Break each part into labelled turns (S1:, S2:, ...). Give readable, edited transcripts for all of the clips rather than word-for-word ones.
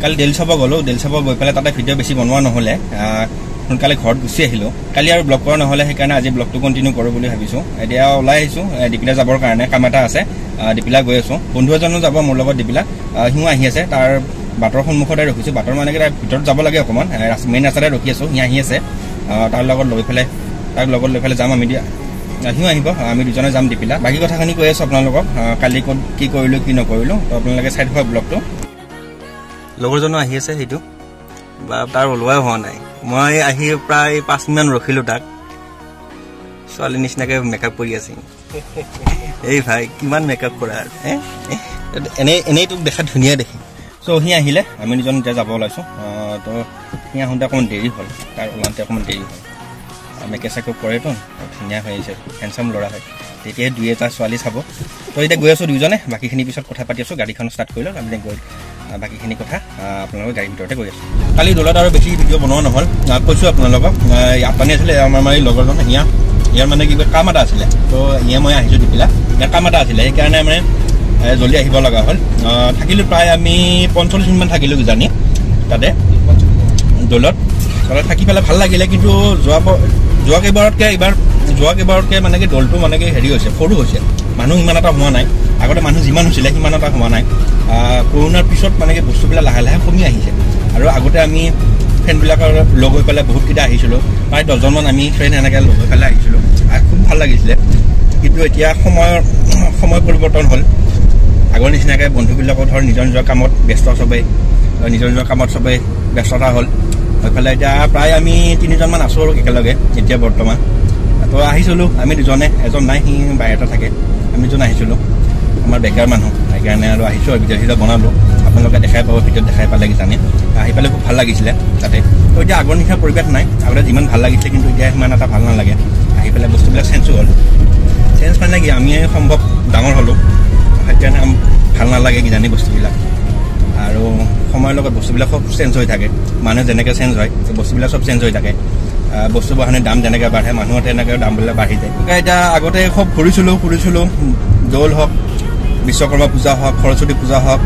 S1: কালি দেল চাব গ'লোঁ, দেল চাব গৈ পেলাই তাতে ভিডিঅ' বেছি বনোৱা নহ'লে, সোনকালে ঘৰত গুচি আহিলোঁ। কালি আৰু ব্লগ কৰা নহ'লে, সেইকাৰণে আজি ব্লগটো কণ্টিনিউ কৰোঁ বুলি ভাবিছোঁ। এতিয়া ওলাই আহিছোঁ দিপিলা যাবৰ কাৰণে, কাম এটা আছে, দিপিলা গৈ আছোঁ। বন্ধু এজনো যাব মোৰ লগত দিপিলা, সিও আহি আছে। তাৰ বাটৰ সন্মুখতে ৰখিছোঁ, বাটৰ মানে কি তাৰ ভিতৰত যাব লাগে অকণমান, মেইন ৰাস্তাতে ৰখি আছোঁ। সি আহি আছে, তাৰ লগত লৈ পেলাই তাক লগত লৈ পেলাই যাম আমি। সিও আহিব, আমি দুজনে যাম দিপিলা। বাকী কথাখিনি কৈ আছোঁ আপোনালোকক, কালি ক'ত কি কৰিলোঁ কি নকৰিলোঁ, তো আপোনালোকে চাই থকা ব্লগটো। লগৰজনো আহি আছে, সেইটো বা তাৰ ওলোৱাই হোৱা নাই। মই আহি প্ৰায় 5 মিনিটমান ৰখিলোঁ তাক, ছোৱালী নিচিনাকৈ মেকআপ কৰি আছে। এই ভাই কিমান মেকআপ কৰা আৰু, এনেই এনেই তোক দেখাত ধুনীয়া দেখি। চ' সি আহিলে, আমি দুজন এতিয়া যাব ওলাইছোঁ। তো সি আহোঁতে অকণমান দেৰি হ'ল, তাৰ ওলাওঁতে অকণমান দেৰি হ'ল। মেকআপ চেকআপ কৰেতো, ধুনীয়া হৈ আহিছে, হেণ্ডচাম ল'ৰা হয়। তেতিয়াহে দুই এটা ছোৱালী চাব। তো এতিয়া গৈ আছোঁ দুইজনে, বাকীখিনি পিছত কথা পাতি আছোঁ। গাড়ীখন ষ্টাৰ্ট কৰি লওক, আমি গৈ বাকীখিনি কথা আপোনালোকৰ গাড়ীৰ ভিতৰতে গৈ আছোঁ। কালি দৌলত আৰু বেছি ভিডিঅ' বনোৱা নহ'ল, কৈছোঁ আপোনালোকক। আপানি আছিলে আমাৰ মানে লগৰজন, ইয়াৰ মানে কিবা কাম এটা আছিলে, তো ইয়ে মই আহিছোঁ দিপিলা, ইয়াৰ কাম এটা আছিলে, সেইকাৰণে মানে জলদি আহিব লগা হ'ল। থাকিলোঁ প্ৰায় আমি 45 মিনিটমান থাকিলোঁ কিজানি তাতে দৌলত। তাতে থাকি পেলাই ভাল লাগিলে, কিন্তু যোৱা কেইবাৰতকৈ এইবাৰ যোৱা কেইবাৰতকৈ মানে কি দলটো মানে কি হেৰি হৈছে, সৰু হৈছে, মানুহ ইমান এটা হোৱা নাই। আগতে মানুহ যিমান হৈছিলে সিমান এটা হোৱা নাই। কৰোণাৰ পিছত মানে কি বস্তুবিলাক লাহে লাহে কমি আহিছে। আৰু আগতে আমি ফ্ৰেণ্ডবিলাকৰ লগ হৈ পেলাই বহুতকেইটা আহিছিলোঁ, প্ৰায় 10জনমান আমি ফ্ৰেণ্ড এনেকৈ লগ হৈ পেলাই আহিছিলোঁ, খুব ভাল লাগিছিলে। কিন্তু এতিয়া সময় পৰিৱৰ্তন হ'ল, আগৰ নিচিনাকৈ বন্ধুবিলাকো ধৰ নিজৰ নিজৰ কামত ব্যস্ত, চবেই নিজৰ নিজৰ কামত চবেই ব্যস্ততা হ'ল। হৈ পেলাই এতিয়া প্ৰায় আমি 3জনমান আছোঁ আৰু একেলগে এতিয়া বৰ্তমান। তো আহিছিলোঁ আমি দুজনে, এজন নাই, সি বাহিৰতে থাকে, আমি দুজন আহিছিলোঁ। আমাৰ বেকাৰ মানুহ, সেইকাৰণে আৰু আহিছোঁ আৰু ভিডিঅ' চিডিঅ' বনালোঁ, আপোনালোকে দেখাই পাব, ভিডিঅ'ত দেখাই পালে কিজানি। আহি পেলাই খুব ভাল লাগিছিলে তাতে। তো এতিয়া আগৰ নিচিনা পৰিৱেশ নাই, আগতে যিমান ভাল লাগিছিলে কিন্তু এতিয়া সিমান এটা ভাল নালাগে। আহি পেলাই বস্তুবিলাক চেঞ্জো হ'ল। চেঞ্জ মানে কি, আমি সম্ভৱ ডাঙৰ হ'লোঁ, সেইকাৰণে ভাল নালাগে কিজানি বস্তুবিলাক। আৰু সময়ৰ লগত বস্তুবিলাক চব চেঞ্জ হৈ থাকে, মানুহ যেনেকৈ চেঞ্জ হয় বস্তুবিলাক চব চেঞ্জ হৈ থাকে। বস্তু বাহানিৰ দাম যেনেকৈ বাঢ়ে, মানুহৰ তেনেকৈ দামবিলাক বাঢ়ি যায়। এতিয়া আগতে খুব ঘূৰিছিলোঁ, দৌল হওক, বিশ্বকৰ্মা পূজা হওক, সৰস্বতী পূজা হওক,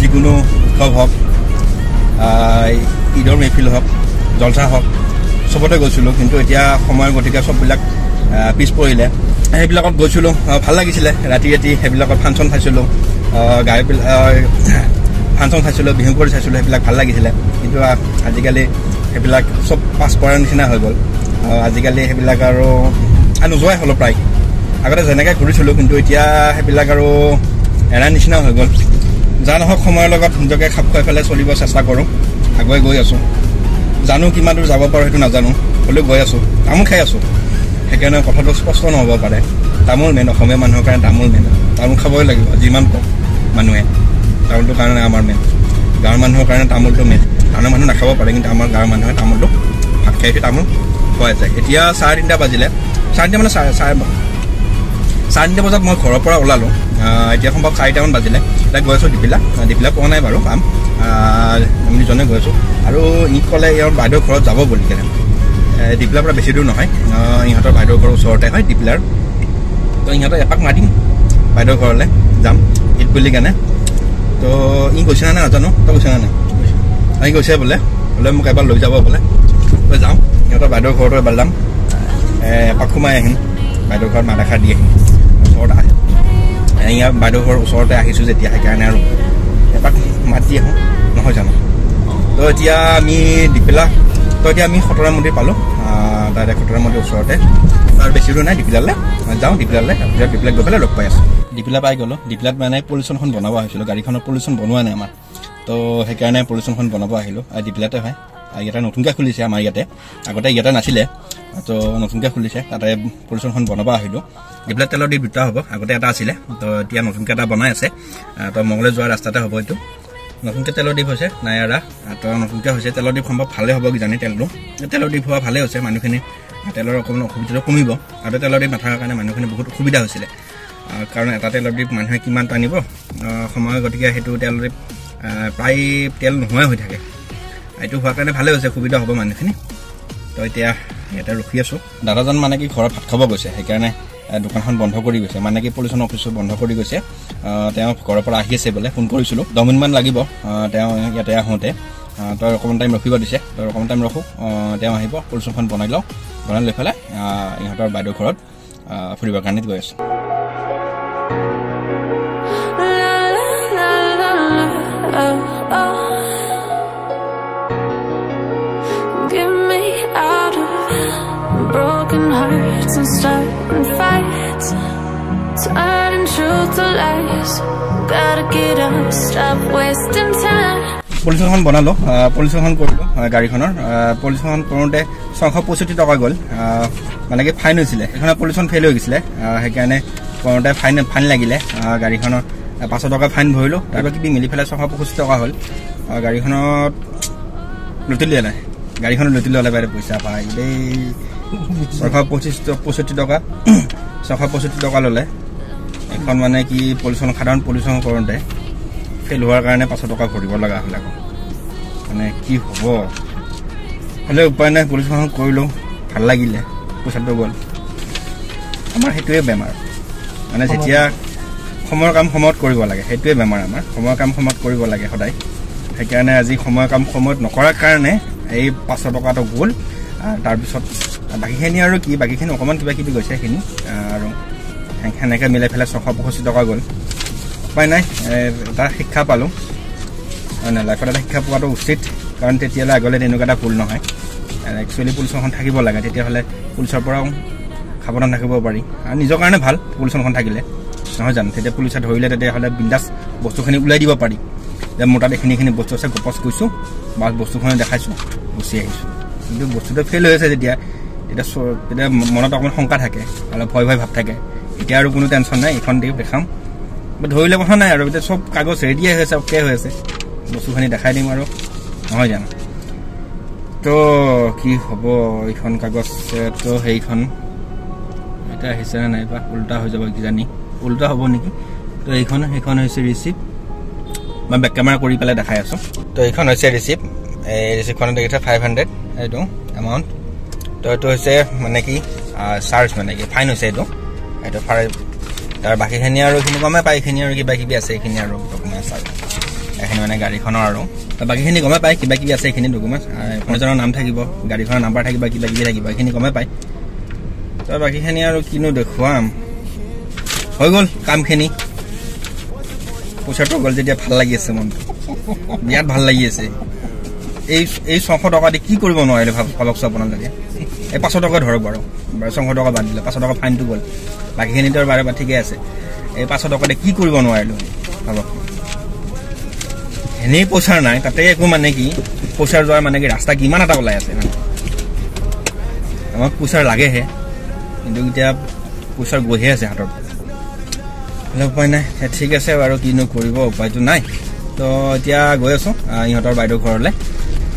S1: যিকোনো উৎসৱ হওক, ঈদৰ মেহফিল হওক, জলচা হওক, চবতে গৈছিলোঁ। কিন্তু এতিয়া সময়ৰ গতিকে চববিলাক পিছ পৰিলে। সেইবিলাকত গৈছিলোঁ, ভাল লাগিছিলে। ৰাতি ৰাতি সেইবিলাকত ফাংচন চাইছিলোঁ, গাই ফাংচন চাইছিলোঁ, বিহু কৰি চাইছিলোঁ, সেইবিলাক ভাল লাগিছিলে। কিন্তু আজিকালি সেইবিলাক চব পাছ পৰাৰ নিচিনা হৈ গ'ল। আজিকালি সেইবিলাক আৰু নোযোৱাই হ'লো প্ৰায়। আগতে যেনেকৈ ঘূৰিছিলোঁ, কিন্তু এতিয়া সেইবিলাক আৰু এৰাৰ নিচিনা হৈ গ'ল। যা নহওক, সময়ৰ লগত নিজকে খাপ খুৱাই পেলাই চলিব চেষ্টা কৰোঁ, আগুৱাই গৈ আছোঁ। জানো কিমান দূৰ যাব পাৰোঁ সেইটো নাজানো, হ'লেও গৈ আছোঁ। তামোল খাই আছোঁ, সেইকাৰণে কথাটো স্পষ্ট নহ'ব পাৰে। তামোল মেইন, অসমীয়া মানুহৰ কাৰণে তামোল মেইন। তামোল খাবই লাগিব যিমান কওক মানুহে, তামোলটোৰ কাৰণে আমাৰ মেইন। গাঁৱৰ মানুহৰ কাৰণে তামোলটো মেইন। টাউনৰ মানুহ নাখাব পাৰে, কিন্তু আমাৰ গাঁৱৰ মানুহে তামোলটো ভাত খাই উঠি তামোল খোৱা যায়। এতিয়া 3:30 বাজিলে, 3:30 মানে 3:30 বজাত মই ঘৰৰ পৰা ওলালোঁ। এতিয়া সম্ভৱ 4টামান বাজিলে। এতিয়া গৈ আছোঁ দিপিলা, দিপিলা পোৱা নাই বাৰু, পাম, আমি দুজনে গৈ আছোঁ। আৰু ই ক'লে ইয়াৰ বাইদেউৰ ঘৰত যাব বুলি কেনে, দিপিলাৰ পৰা বেছি দূৰ নহয়, ইহঁতৰ বাইদেউৰ ঘৰৰ ওচৰতে হয় দিপিলাৰ। তো ইহঁতক এপাক মাতিম, বাইদেউৰ ঘৰলৈ যাম ঈদ বুলি কেনে। তো ই গৈছে নে নাজানো, তই গৈছে নে নাই? ই গৈছে বোলে, বোলে মোক এবাৰ লৈ যাব বোলে। তো যাওঁ সিহঁতৰ বাইদেউৰ ঘৰতো এবাৰ যাম, এপাক সোমাই আহিম, বাইদেউৰ ঘৰত মাত এষাৰ দি আহিম। ওচৰত আহে ইয়াৰ বাইদেউৰ ঘৰৰ ওচৰতে আহিছোঁ যেতিয়া, সেইকাৰণে আৰু এপাক মাত দি আহোঁ, নহয় জানো? তো এতিয়া আমি দিপিলা, তো এতিয়া আমি খতৰা মন্দিৰ পালোঁ, তাতে খতৰা মন্দিৰ ওচৰতে, আৰু বেছি দূৰ নাই দিপিলালৈ। যাওঁ দিপিলালৈ, তাৰপিছত দিপিলাত গৈ পেলাই লগ পাই আছোঁ। দিপিলা পাই গ'লোঁ। দিপিলাত মানে পলিউশ্যনখন বনাব আহিছিলোঁ, গাড়ীখনৰ পলিউশ্যন বনোৱা নাই আমাৰ, তো সেইকাৰণে পলিউশ্যনখন বনাব আহিলোঁ। আৰু দিপিলাতে হয়, ইয়াতে নতুনকৈ খুলিছে আমাৰ ইয়াতে, আগতে ইয়াতে নাছিলে, তো নতুনকৈ খুলিছে, তাতে পলিউশ্যনখন বনাব আহিলোঁ। দিপিলাত তেলৰ ডিপ দুটা হ'ব, আগতে এটা আছিলে, তো এতিয়া নতুনকৈ এটা বনাই আছে। তো মংগলে যোৱা ৰাস্তাতে হ'ব এইটো। নতুনকৈ তেলৰ ডিপ হৈছে নায়াৰা, তো নতুনকৈ হৈছে তেলৰ ডিপ, সম্ভৱ ভালেই হ'ব কিজানি। তেলটো তেলৰ ডিপ হোৱা ভালেই হৈছে, মানুহখিনি তেলৰ অকণমান অসুবিধাটো কমিব। আৰু তেলৰ ডিপ নথকাৰ কাৰণে মানুহখিনি বহুত অসুবিধা হৈছিলে, কাৰণ এটা তেলৰ ডিপ মানুহে কিমান টানিব সময়, গতিকে সেইটো তেলৰ ডিপ প্ৰায় তেল নোহোৱাই হৈ থাকে। এইটো হোৱাৰ কাৰণে ভালেই হৈছে, সুবিধা হ'ব মানুহখিনি। তো এতিয়া ইয়াতে ৰখি আছোঁ। দাদাজন মানে কি ঘৰত ভাত খাব গৈছে, সেইকাৰণে দোকানখন বন্ধ কৰি গৈছে, মানে কি পলিউশ্যন অফিচো বন্ধ কৰি গৈছে। তেওঁ ঘৰৰ পৰা আহি আছে বোলে, ফোন কৰিছিলোঁ, 10 মিনিটমান লাগিব তেওঁ ইয়াতে আহোঁতে। তই অকণমান টাইম ৰখিব দিছে, তই অকণমান টাইম ৰখোঁ, তেওঁ আহিব, পলিউশ্যনখন বনাই লওঁ, বনাই লৈ পেলাই ইহঁতৰ বাইদেউৰ ঘৰত ফুৰিবৰ কাৰণে গৈ আছোঁ।
S2: Broken hearts and starting fights, turning truth to lies. Gotta get up, stop wasting time.
S1: পলিউশ্যনখন বনালোঁ, পলিউশ্যনখন কৰিলোঁ গাড়ীখনৰ। পলিউশ্যনখন কৰোঁতে 665 টকা গ'ল, মানে কি ফাইন হৈছিলে। এইখনৰ পলিউশ্যন ফেইল হৈ গৈছিলে, সেইকাৰণে কৰোঁতে ফাইন লাগিলে গাড়ীখনৰ। 500 টকা ফাইন ভৰিলোঁ, তাৰপৰা কিবি মিলি পেলাই 665 টকা হ'ল। গাড়ীখনত লুটি ল'লে, গাড়ীখনত লুটি ল'লে বাইদেউ পইচা পাই দেই। 665 টকা, 665 টকা ল'লে। এখন মানে কি পলিউশ্যন, সাধাৰণ পলিউশ্যন কৰোঁতে ফেইল হোৱাৰ কাৰণে 500 টকা ভৰিব লগা হ'ল আকৌ। মানে কি হ'ব, হ'লে উপায় নাই, পলিউশ্যনখন কৰিলোঁ, ভাল লাগিলে, পইচাটো গ'ল। আমাৰ সেইটোৱে বেমাৰ, মানে যেতিয়া সময়ৰ কাম সময়ত কৰিব লাগে, সেইটোৱে বেমাৰ আমাৰ। সময়ৰ কাম সময়ত কৰিব লাগে সদায়। সেইকাৰণে আজি সময়ৰ কাম সময়ত নকৰাৰ কাৰণে এই 500 টকাটো গ'ল। তাৰপিছত বাকীখিনি আৰু কি, বাকীখিনি অকণমান কিবা কিবি গৈছে সেইখিনি আৰু সেনেকৈ মিলাই পেলাই 665 টকা গ'ল। উপায় নাই, এটা শিক্ষা পালোঁ, হয় নাই, লাইফত এটা শিক্ষা পোৱাটো উচিত, কাৰণ তেতিয়াহ'লে আগলৈ তেনেকুৱা এটা ভুল নহয়। একচুৱেলি পলিউশ্যনখন থাকিব লাগে, তেতিয়াহ'লে পুলিচৰ পৰাও সাৱধান থাকিব পাৰি আৰু নিজৰ কাৰণে ভাল পলিউশ্যনখন থাকিলে, নহয় জানো? তেতিয়া পুলিচে ধৰিলে তেতিয়াহ'লে বিন্দাছ বস্তুখিনি ওলাই দিব পাৰি যে মোৰ তাত এইখিনি এইখিনি বস্তু আছে, গপচ কৈছোঁ বা বস্তুখিনি দেখাইছোঁ, গুচি আহিছোঁ। কিন্তু বস্তুটো ফেইল হৈ আছে যেতিয়া, তেতিয়া মনত অকণমান শংকা থাকে, অলপ ভয় ভয় ভাৱ থাকে। এতিয়া আৰু কোনো টেনশ্যন নাই, এইখন দি দেখাম, ধৰিলে কথা নাই আৰু। এতিয়া চব কাগজ ৰেডিয়ে হৈ আছে, অ'কে হৈ আছে, বস্তুখিনি দেখাই দিম আৰু, নহয় জানো? তো কি হ'ব, এইখন কাগজ তো সেইখন এতিয়া আহিছে নে নাই বা উল্টা হৈ যাব কিজানি, উল্টা হ'ব নেকি? তো সেইখন হৈছে ৰিচিপ্ট, মই বেক কেমেৰা কৰি পেলাই দেখাই আছোঁ। তো এইখন হৈছে ৰিচিপ্ট, এই ৰিচিপ্টখনত দেখিছে 500 এইটো এমাউণ্ট। তো এইটো হৈছে মানে কি চাৰ্জ, মানে কি ফাইন হৈছে এইটো, এইটো তাৰ বাকীখিনি আৰু এইখিনি গমেই পায়, এইখিনি আৰু কিবা কিবি আছে, এইখিনি আৰু ডকুমেণ্টছ আৰু এইখিনি মানে গাড়ীখনৰ আৰু বাকীখিনি গমেই পায়, কিবা কিবি আছে এইখিনি ডকুমেণ্টছ, এজনৰ নাম থাকিব, গাড়ীখনৰ নাম্বাৰ থাকিব, কিবা কিবি থাকিব, এইখিনি গমেই পায়। তো বাকীখিনি আৰু কিনো দেখুৱাম, হৈ গ'ল কামখিনি। পইচাটো গ'ল যেতিয়া ভাল লাগি আছে মনটো, বিৰাট ভাল লাগি আছে। এই 600 টকা দি কি কৰিব নোৱাৰিলে ভাবকচোন আপোনালোকে। এই 500 টকা ধৰক বাৰু, 600 টকা বাদ দিলে, 500 টকা ফাইনটো গ'ল, বাকীখিনিতো আৰু বাৰে বাৰে ঠিকে আছে। এই 500 টকা দি কি কৰিব নোৱাৰিলোঁ ভাবক। এনেই পইচাৰ নাই, তাতে একো মানে কি পইচাৰ যোৱাৰ মানে কি ৰাস্তা কিমান এটা ওলাই আছে। মানে আমাক পইচাৰ লাগেহে, কিন্তু এতিয়া পইচাৰ গৈহে আছে হাতৰ পৰা, উপায় নাই। ঠিক আছে বাৰু, কিনো কৰিব, উপায়টো নাই। তো এতিয়া গৈ আছোঁ ইহঁতৰ বাইদেউৰ ঘৰলৈ।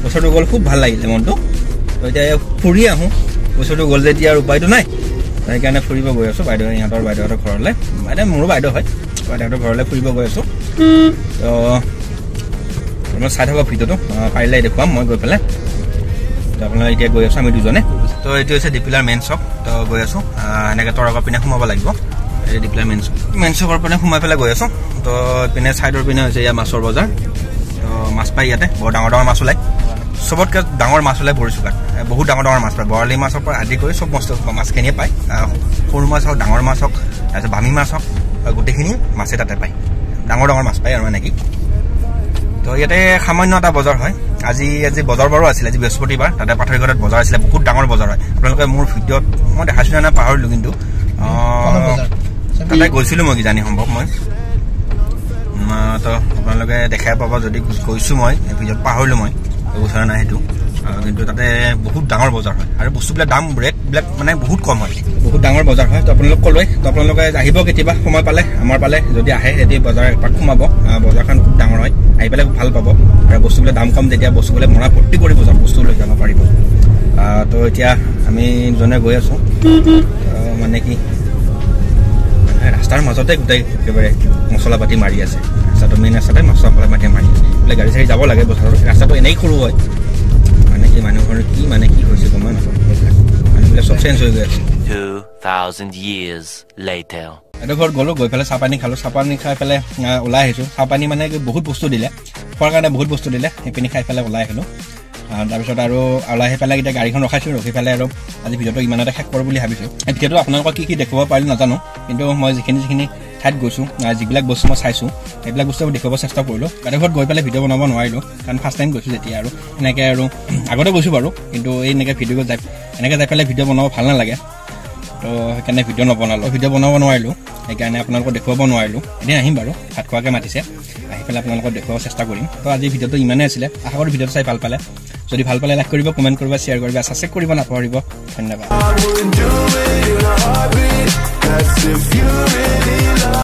S1: বছৰটো গ'ল, খুব ভাল লাগিলে মনটো। তো এতিয়া ফুৰি আহোঁ, বছৰটো গ'ল যেতিয়া আৰু উপায়টো নাই, সেইকাৰণে ফুৰিব গৈ আছোঁ বাইদেউ, ইহঁতৰ বাইদেউহঁতৰ ঘৰলৈ। বাইদেউ মোৰো বাইদেউ হয়, বাইদেউহঁতৰ ঘৰলৈ ফুৰিব গৈ আছোঁ। তো আপোনালোক চাই থাকক ভিডিঅ'টো, পাৰিলে দেখুৱাম মই গৈ পেলাই। তো আপোনালোক এতিয়া গৈ আছোঁ আমি দুজনে। তো এইটো হৈছে দিপিলাৰ মেইন চক, তো গৈ আছোঁ এনেকৈ তৰকৰ পিনে সোমাব লাগিব। এই দিপিলাৰ মেইন চক, মেইন চকৰ পিনে সোমাই পেলাই গৈ আছোঁ। তো পিনে ছাইডৰ পিনে হৈছে ইয়াৰ মাছৰ বজাৰ। তো মাছ পায় ইয়াতে, বৰ ডাঙৰ ডাঙৰ মাছ ওলায়, চবতকৈ ডাঙৰ মাছ ওলায় বৰিচুকাত, বহুত ডাঙৰ ডাঙৰ মাছ পায়। বৰালি মাছৰ পৰা আদি কৰি চব মাছখিনিয়ে পায়, সৰু মাছ হওক, ডাঙৰ মাছ হওক, তাৰপিছত বামী মাছ হওক, গোটেইখিনি মাছে তাতে পায়, ডাঙৰ ডাঙৰ মাছ পায় আৰু মানে কি। তো ইয়াতে সামান্য এটা বজাৰ হয়। আজি আজি বজাৰ বাৰো আছিলে, আজি বৃহস্পতিবাৰ, তাতে পাথৰিঘাটত বজাৰ আছিলে, বহুত ডাঙৰ বজাৰ হয়। আপোনালোকে মোৰ ভিডিঅ'ত মই দেখাইছিলোঁ নে পাহৰিলোঁ, কিন্তু তাতে গৈছিলোঁ মই কিজানি সম্ভৱ মই। তো আপোনালোকে দেখাই পাব যদি গৈছোঁ মই ভিডিঅ'ত, পাহৰিলোঁ মই গুচৰা নাই সেইটো। কিন্তু তাতে বহুত ডাঙৰ বজাৰ হয় আৰু বস্তুবিলাক দাম ৰেটবিলাক মানে বহুত কম হয়, বহুত ডাঙৰ বজাৰ হয়। তো আপোনালোক ক'লোৱে, তো আপোনালোকে আহিব কেতিয়াবা সময় পালে, আমাৰ পালে যদি আহে তেতিয়া বজাৰ এপাক সোমাব। বজাৰখন খুব ডাঙৰ হয়, আহি পেলাই ভাল পাব আৰু বস্তুবিলাক দাম কম, তেতিয়া বস্তুবিলাক মৰা ভৰ্তি কৰি বজাৰ বস্তু লৈ যাব পাৰিব। তো এতিয়া আমি দুজনে গৈ আছোঁ। মানে কি ৰাস্তাৰ মাজতে গোটেই একেবাৰে মছলা পাতি মাৰি আছে, ৰাস্তাটো মেইন ৰাস্তাতে মছলা পাতি মাৰি আছে। বোলে গাড়ী চাড়ী যাব লাগে বজাৰত, ৰাস্তাটো এনেই সৰু হয়। মানে কি মানুহৰ কি মানে কি হৈছে গমেই নাপাওঁ, সেইবিলাক মানুহবিলাক চব চেঞ্জ হৈ গৈ আছে।
S3: 2,000 years later.
S1: বাইদেউ ঘৰত গ'লোঁ, গৈ পেলাই চাহপানী খালোঁ। চাহপানী খাই পেলাই ওলাই আহিছোঁ। চাহপানী মানে বহুত বস্তু দিলে খোৱাৰ কাৰণে, বহুত বস্তু দিলে, সেইপিনি খাই পেলাই ওলাই আহিলোঁ। তাৰপিছত আৰু ওলাই আহি পেলাই এতিয়া গাড়ীখন ৰখাইছোঁ। ৰখি পেলাই আৰু আজি ভিডিঅ'টো ইমানতে শেষ কৰোঁ বুলি ভাবিছোঁ। এই ভিডিঅ'টো আপোনালোকক কি কি দেখুৱাব পাৰিলোঁ নাজানো, কিন্তু মই যিখিনি যিখিনি ঠাইত গৈছোঁ, যিবিলাক বস্তু মই চাইছোঁ, সেইবিলাক বস্তু মই দেখুৱাব চেষ্টা কৰিলোঁ। বাইদেউ ঘৰত গৈ পেলাই ভিডিঅ' বনাব নোৱাৰিলোঁ, কাৰণ ফাৰ্ষ্ট টাইম গৈছোঁ যেতিয়া। আৰু এনেকৈ আৰু আগতে গৈছোঁ বাৰু, কিন্তু এই এনেকৈ ভিডিঅ' যাই এনেকৈ যাই পেলাই ভিডিঅ' বনাব ভাল নালাগে, তো সেইকাৰণে ভিডিঅ' নবনালোঁ, ভিডিঅ' বনাব নোৱাৰিলোঁ, সেইকাৰণে আপোনালোকক দেখুৱাব নোৱাৰিলোঁ। এদিন আহিম বাৰু, ভাত খোৱাকৈ মাতিছে, আহি পেলাই আপোনালোকক দেখুৱাব চেষ্টা কৰিম। তো আজি ভিডিঅ'টো ইমানেই আছিলে। আশা কৰোঁ ভিডিঅ'টো চাই ভাল পালে। যদি ভাল পালে লাইক কৰিব, কমেণ্ট কৰিব, শ্বেয়াৰ কৰিব, ছাবস্ক্ৰাইব কৰিব নাপাহৰিব। ধন্যবাদ।
S4: I would do it in a heartbeat. That's if you really love.